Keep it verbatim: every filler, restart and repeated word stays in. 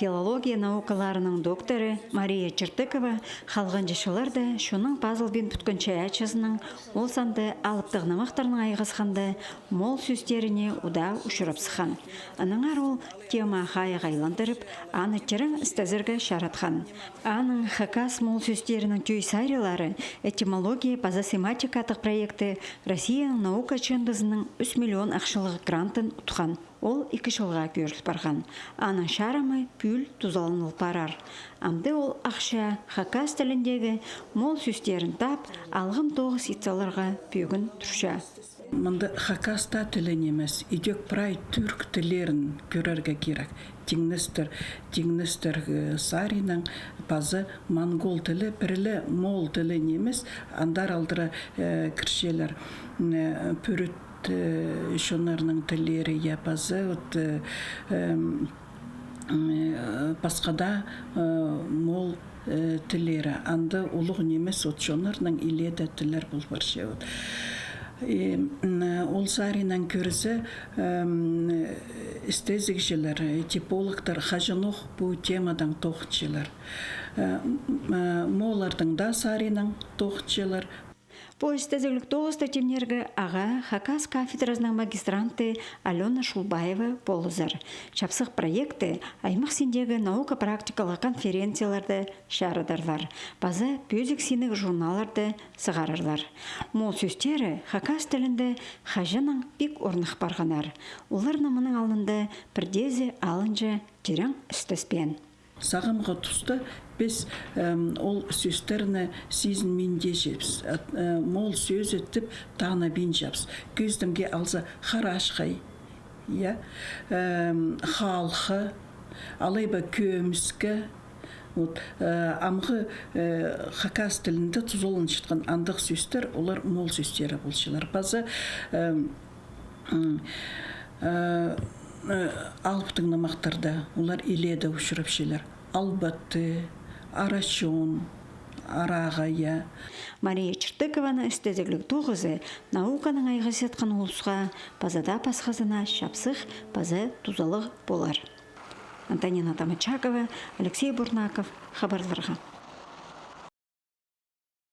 Филология наукаларының докторы Мария Чыртыкова халғанҷы чылларда чонның пазылбин пӱткенче ачызының, ол санда алыптығ нымахтарның айғасханда, моол сӧстеріне удаа учурап сыххан. Аннаңар ол тема хайығ айландырып, аны тирең істезерге чаратхан. Аның хакас моол сӧстерінің тӧӧй-сарилары, этимология паза семантика аттығ проекті Россияның наука чыындызының ӱс миллион ахчалығ грантын утхан. Ол ікі чылға кӧріл парған. Аның чарымы пӱӱл тузаланыл парар. Амды ол ахча хакас тіліндегі моол сӧстерін тап, алғым тоғыс ит саларға пӧгін турча. Мында хакас таа тілі нимес, идӧк прай тӱрк тіллерін кӧрерге кирек. Тиңнестер, тиңнестер, э, саринаң паза монгол тілі, пірле моол тілі нимес, андар алдыра, э, кірчелер, м, э, пӱріт, э, чоннарның тіллері, я паза, вот, э, эм, м, э, пасха даа, э, моол, э, тіллері. Анда улуғ нимес, вот, чоннарның илееде тіллер пол парча, вот. И, м, ол саринаң кӧрзе, эм, істезігҷілер, э, типологтар хаҷанох пу темадаң тоғынчалар. Э, м, э, моолларның даа саринаң тоғынчалар. Пу істезіглік тоғысты тимнирге ағаа хакас кафедразының магистранты Алёна Шулбаева полызар. Чапсых проектті аймах синіндегі наука-практикалығ конференцияларда чарыдарлар, паза пӧзік синніг журналларда сығарарлар. Моол сӧстері хакас тілінде хаҷаннаң пик орнах парғаннар. Оларның мының алнында пірдеезі алынҷа тирең істеспеен. Сағамғы туста піс, эм, ол сӧстерні сизінминчебіс, ат-, э, моол сӧзі тіп таныбинчабыс. Кӧзідімге алза, харачхай, я, эм, халхы, алай ба кӧміскі. Вот, э, амғы, э, хакас тілінде тузаланчатхан андағ сӧстер, олар моол сӧстері полчалар. Паза, эм, м, э, э, алыптығ нымахтарда олар илееде учурапчалар. Албатты, арачон, арағая. Мария Чыртыкованың істезіглік тоғызы науканаң айғасчатхан улусха паза даа пасхазына чапсых паза тузалығ полар. Антонина Тамачакова, Алексей Бурнаков, хабарларға.